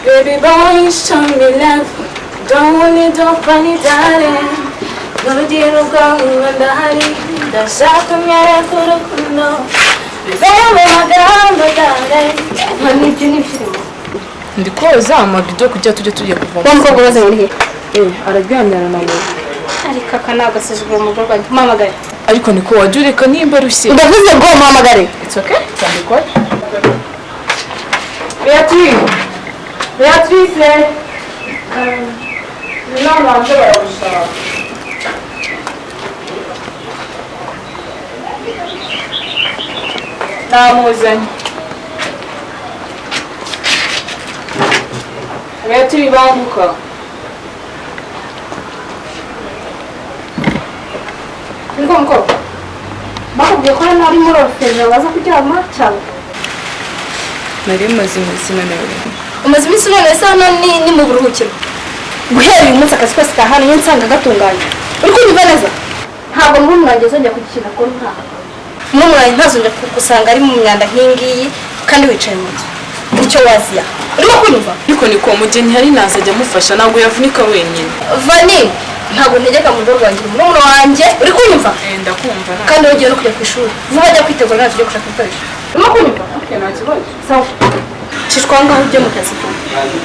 Baby boy, show me love. Don't want it, don't find it, darling. Nugira ubwanwa ndahari, ndashaka umwereka urukundo. Bive mu magambo, darling. Mama, ibyo ni ibirimo. Ndi koza amabido kugira tujye tugiye kuvoma. Wa mukobwa ubaze muri he? Araryamye arananiwe. Ariko aka ni agasuzuguro umugore wanjye. Muhamagare. Ariko niko wajya ureka nimba rushye. Ndavuze ngo muhamagare. It's okay, cyandikwa. Beatrice! Beatrice! Inama hanze baragushaka. Namuzanye. Beatrice banguka. Ngo ngo. Bakubwiye ko hano ari muri orphelinat baza kuryama cyangwa? Nari maze iminsi naniwe. Umaze iminsi unaniwe se hano ni mu buruhukiro. Guhera uyu munsi akazi kose ka hano iyo nsanga gatunganye. Uri kunyumva neza? Ntabwo murumuna wanjye azongera kugikina ko nta. Murumuna wanjye ntazongera kugusanga ari mu myanda nk'ingiyi kandi wicaye mu nzu. Nicyo waziya. Urimo kunyumva? Ariko niko mugeni hari naza ajya amufasha ntabwo yavunika wenyine. Vani, ntabwo ntegeka mu rugo rwanjye. Murumuna wanjye uri kunyumva? Ndakumva. Kandi wowe ugiye no kujya ku ishuri. Vuba ajya kwitegura natwe tujye gushaka ibikoresho. Urimo kunyumva? Okay, nta kibazo. Sawa. Cishwa aho ngaho ujye mu kazi kawe.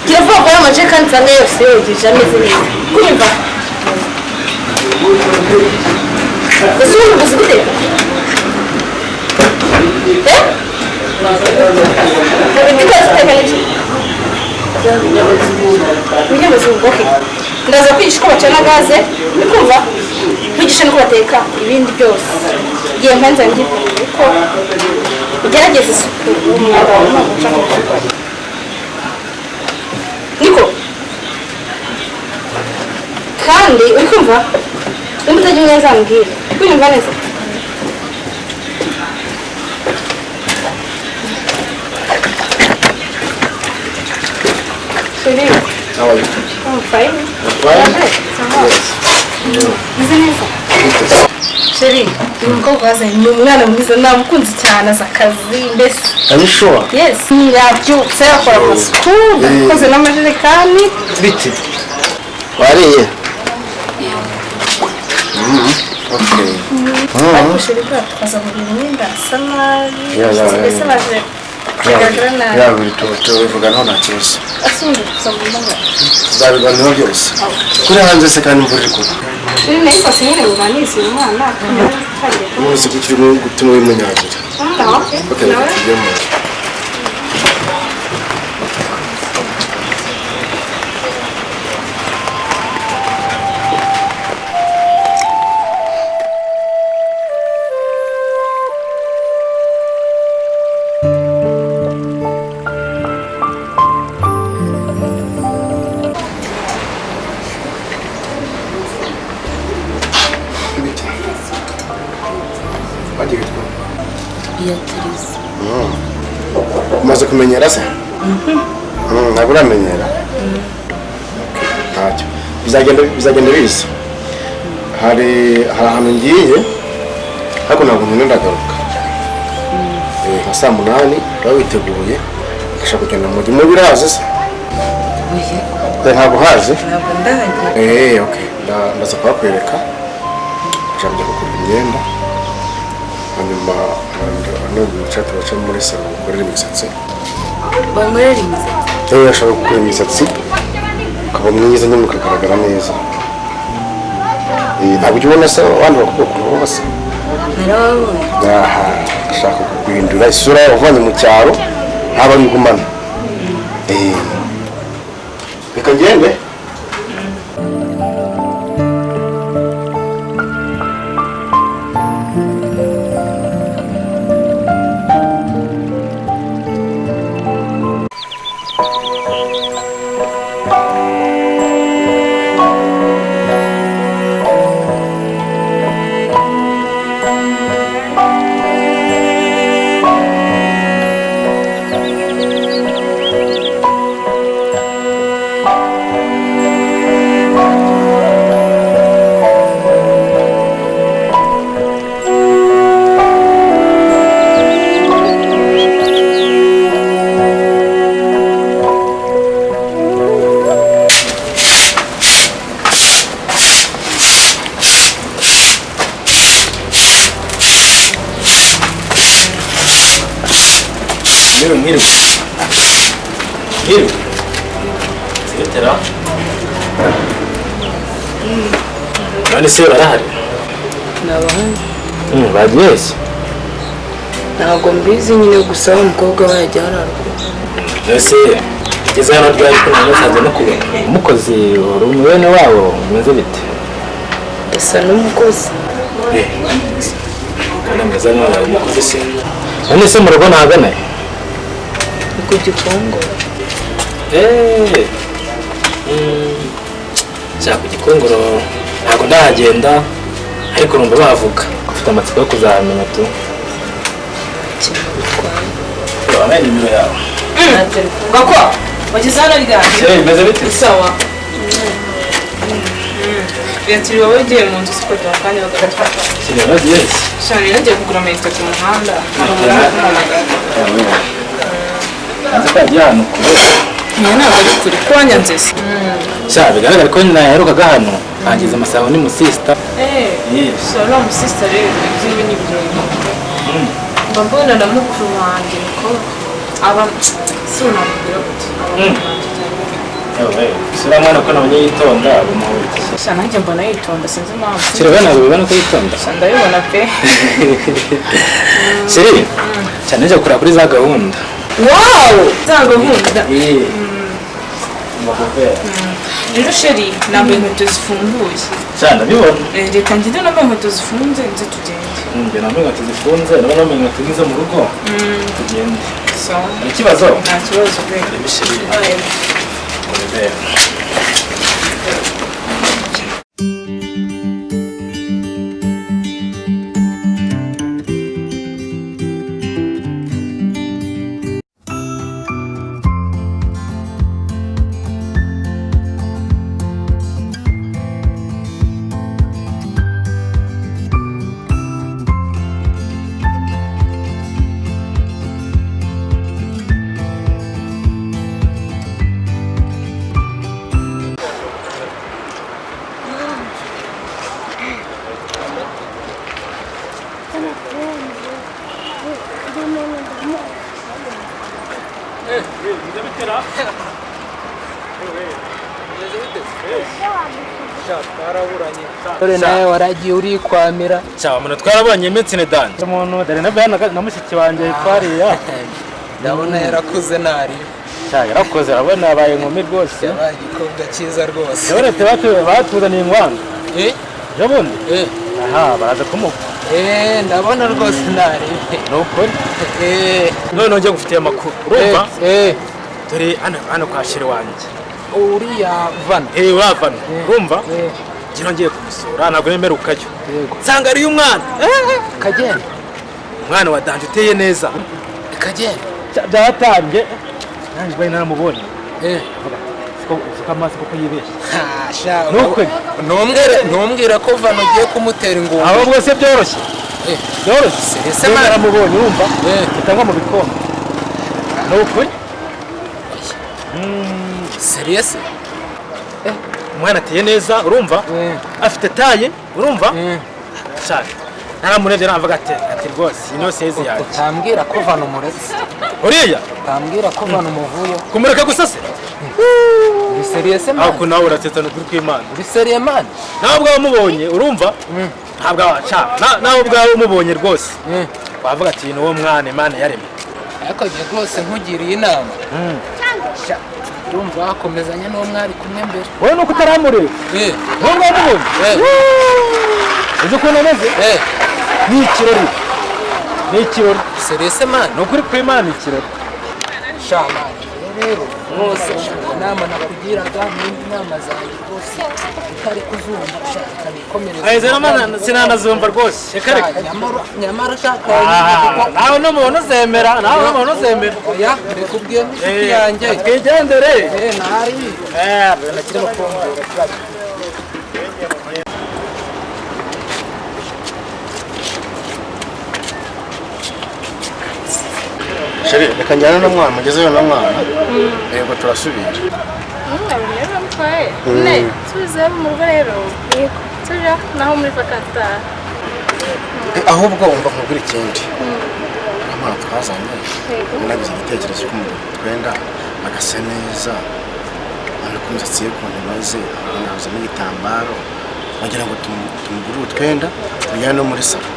Gira vuba vuba amajerekani nsanga yose yogeje ameze neza. Kunyumva? Ese ubundi uzi guteka? Eh? Utazi guteka n'iki? Ibinyabuzima, okay. Ndaza kwigisha uko bacana gaze, uri kumva? Nkwigishe n'uko bateka ibindi byose. Igihe mpanze ngipimye uko ugerageza isuku umwanda wawe ntabwo nshaka kuwukora. Niko kandi uri kumva? Nimba utajya umenya nzambwira. Uri kunyumva neza? Chérie. How are you? I'm fine. Fine? Yes. Meze neza? Chérie, uyu mukobwa wazanye ni umwana mwiza namukunze cyane azi akazi mbese. Are you sure? Yes, yabyutse akora amasuku, yakoze n'amajerekani. Bite? Wariye? Okay. Ariko chérie kubera tukaza mu myenda asa nabi, mbese baje kugaragara nabi. Ya buri tubivuganaho nta kibazo. Asundi tuza mu myenda. Tuzabiganiraho byose. Kuri hanze se kandi imvura iri kugwa. Chérie nayo kose nyine buganize uyu mwana. Umunsi kuki urimo gutuma wimunyagira. Okay. Okay, tujye mu nzu. Bite? Wagiye witwa? Beatrice. Umaze kumenyera se? Ntabwo uramenyera? Ntacyo. Bizagenda biza. Hari ahantu ngiye ariko ntabwo nkunda ndagaruka. Nka saa 8 uraba witeguye ugashaka kugenda mu mujyi. Mu birazi se? Oya. Ntabwo hazi? Ntabwo ndahagera. Okay. Ndaza kuhakwereka. Nshaka kujya kugura imyenda. Hanyuma nuguca turaca muri salo gukorera imisatsi. Bankorera imisatsi? Ashaka gukora imisatsi ukaba mwiza nyine ukagaragara neza. Ntabwo ujya ubona se abandi bakobwa ukuntu baba basa? Narababonye. Aha, ashaka kuguhindura isura wavanye mu cyaro ntaba abigumana. Reka ngende. Yewe. Zibitera. None se barahari? Nabahari. Bagiye se? Ntabwo mbizi nyine gusa wa mukobwa we yajya hararwa. Ese ngeze hano ryari ko namusanze no kubona? Umukozi uri mwene wabo umeze bite? Asa n'umukozi. Kandi ameze nk'aho umukozi se. None se mu rugo nahagana? Ni ku Gikongoro. Nshaka ku Gikongoro ntabwo ndahagenda ariko numva bahavuga. Ufite amatsiko yo kuzahamenya tu. Ikintu bitwaye. Wabaye nimero yawe. Gakwa, wageze hano ryari? Bimeze bite? Sawa. Beatrice wowe ugiye mu nzu siko duhakanye bakagatwara. Kiriya yes. Shani nagiye kugura amayinite ku muhanda. Hari umuntu uri kumpamagara. Nzi ko yagiye ahantu kure. Niyo ntabwo ari kure ko wanyanze se. Sha bigaragara ko nyina yaherukaga hano. Angize amasabo ni musista. So uriya musista rero ibyiwe ni ibirori. Mba mbona na mukuru wanjye ko aba si unamubwira gute aba mukuru wanjye cyane. Sura mwana ko nabonye yitonda umuhurikiye. Sha nanjye mbona yitonda sinzi impamvu. Sira ntabwo bibona ko yitonda. Sha ndabibona pe. Siri cyane nje kureba kuri za gahunda. Wow! Za gahunda. Rero sheri nambaye inkweto zifunguye. Sha ndabibona. Reka ngende nambaye inkweto zifunze nze tugende. Njye nambaye inkweto zifunze ndabona nambaye inkweto nziza mu rugo. Tugende. Sawa. Hari ikibazo? Nta kibazo pe. Sheri. Dore nawe waragiye urikwamira. Cya umuntu twarabonye iminsi ni danje. Umuntu dore na bana na mushiki wanjye twariya. Ndabona yarakuze nari. Cya yarakoze arabona abaye inkumi rwose. Yabaye igikobwa cyiza rwose. Dore batuzaniye ingwano. Jabundi? Aha baraza kumuka. Ndabona rwose nari. Ni ukuri. None ngiye gufitiye amakuru. Urumva? Dore hano kwa shere wanjye. Uriya vana. Uravana. Urumva? Ngira ngiye kumusura ntabwo nemerukayo. Nsanga ari umwana. Kagenda. Umwana wa danje uteye neza. Kagenda. Byatambye. Nanjye bari naramubonye. Siko amaso kuko yibeshye. Sha. Nukwe. Ntumbwire ko vana ugiye kumutera ingumbi. Ahubwo se byoroshye. Byoroshye. Ese naramubonye urumva? Bitangwa mu bikombe. Nukuri. Serious? Umwana ateye neza urumva? Afite taye urumva? Cyane. Naramurebye navuga ati rwose ino sezi yanjye. Utambwira ko vana umuretse. Uriya? Utambwira ko vana umuvuyo. Kumureka gusa se? Uri serious man? Ako nawe uratetsa n'ukuri kw'Imana. Uri serious man? Nawe ubwawe umubonye urumva? Ntabwo aca. Nawe ubwawe umubonye rwose. Wavuga ati ni uwo mwana Imana yaremye. Ariko njye rwose nkugiriye inama. Urumva wakomezanya n'uwo mwari kumwe mbere. Wowe nuko utaramureba. Wowe mwamubonye. Uzi ukuntu ameze? Ni ikirori. Ni ikirori. Serious man? Ni ukuri kw'Imana ni ikirori. Sha man, rero rwose inama nakugiraga n'indi nama zanjye rwose utari kuzumva shaka nikomereze. Sinanazumva rwose. Reka reka. Nyamara shaka nawe n'umuntu uzemera, nawe n'umuntu uzemera. Oya, mbikubwiye nk'inshuti yanjye. Twigendere. Ntari. Nakirimo kumbwira. Sheri, reka njyane n'umwana mugezeyo na mwana. Yego turasubira. Ne, tuze mu rugo rero. Yego. Tuja naho muri vacances. Ahubwo wumva nkubwira ikindi. Amana twazanye. Nagize igitekerezo cy'uko twenda Agasa neza, urabona ko imisatsi ye ukuntu imaze, urabona n'igitambaro, wagira ngo tumugurire utwenda tujyane no muri salo.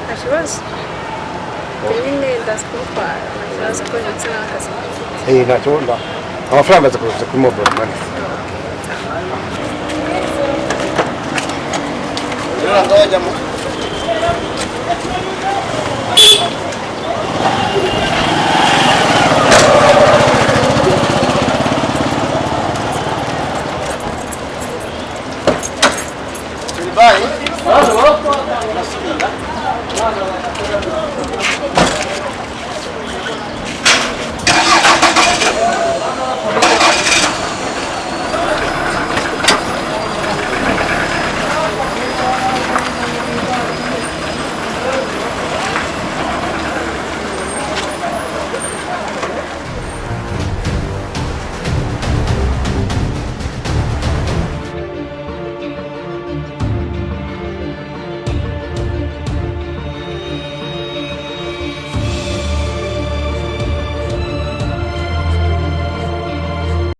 Nta kibazo nyine, ndaza kumutwara, nta kibazo ko ndetse n'akazi. Ntacyo, amafaranga aza kuza kuri mobile money.